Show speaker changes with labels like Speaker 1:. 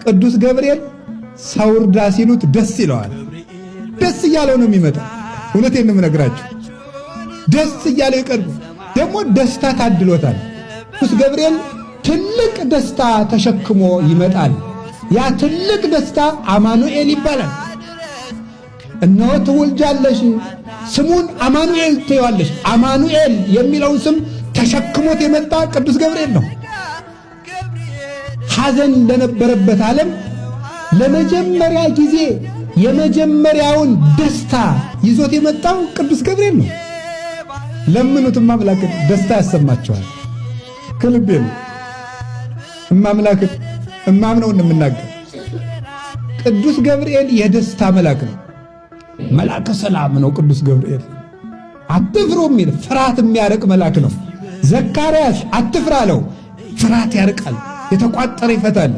Speaker 1: ቅዱስ ገብርኤል ሰው እርዳ ሲሉት ደስ ይለዋል። ደስ እያለው ነው የሚመጣ። እውነቴን ነው የምነግራችሁ። ደስ እያለው ይቀርብ። ደግሞ ደስታ ታድሎታል። ቅዱስ ገብርኤል ትልቅ ደስታ ተሸክሞ ይመጣል። ያ ትልቅ ደስታ አማኑኤል ይባላል። እነሆ ትወልጃለሽ፣ ስሙን አማኑኤል ትይዋለሽ። አማኑኤል የሚለውን ስም ተሸክሞት የመጣ ቅዱስ ገብርኤል ነው። ሐዘን ለነበረበት ዓለም ለመጀመሪያ ጊዜ የመጀመሪያውን ደስታ ይዞት የመጣው ቅዱስ ገብርኤል ነው። ለምኑት፣ እማምላክን ደስታ ያሰማቸዋል። ከልቤ ነው። እማምላክን እማምነውን የምናገር ቅዱስ ገብርኤል የደስታ መልአክ ነው። መልአከ ሰላም ነው ቅዱስ ገብርኤል። አትፍሩ የሚል ፍርሃት የሚያርቅ መልአክ ነው። ዘካርያስ አትፍራ አለው። ፍርሃት ያርቃል፣ የተቋጠረ ይፈታል።